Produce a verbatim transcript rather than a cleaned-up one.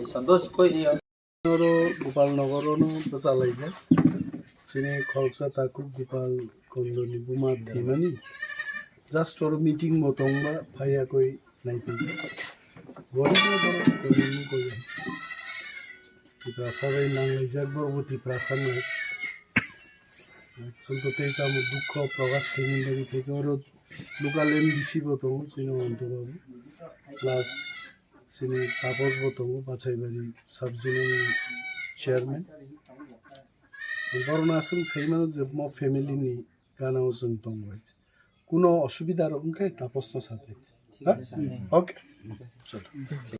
Santosh koi iya. Oro Gopal Nogor ono bwchalaijak. Chini khoroksa takhuk Gopal Kondoni buma thwimani. Just oro meeting bo tongba phaiya koi naiphaikha. Borokno borok tongmani koi. Tiprasa bai nanglaijak borok bo Tiprasa no. Chwng to tei tamo dukho prokash khaimani bagwi phaikha. Oro local M D C bo tongo chini Ananto babu. Plus chini Taposh bo tongo, Bachaibari sub zonal chairman. Borokno aswk sai mano je mo family ni gana o chwng tongo. Kuno osubida rok wngkhe Taposh no sa thai. Ha? Okay. Chalo.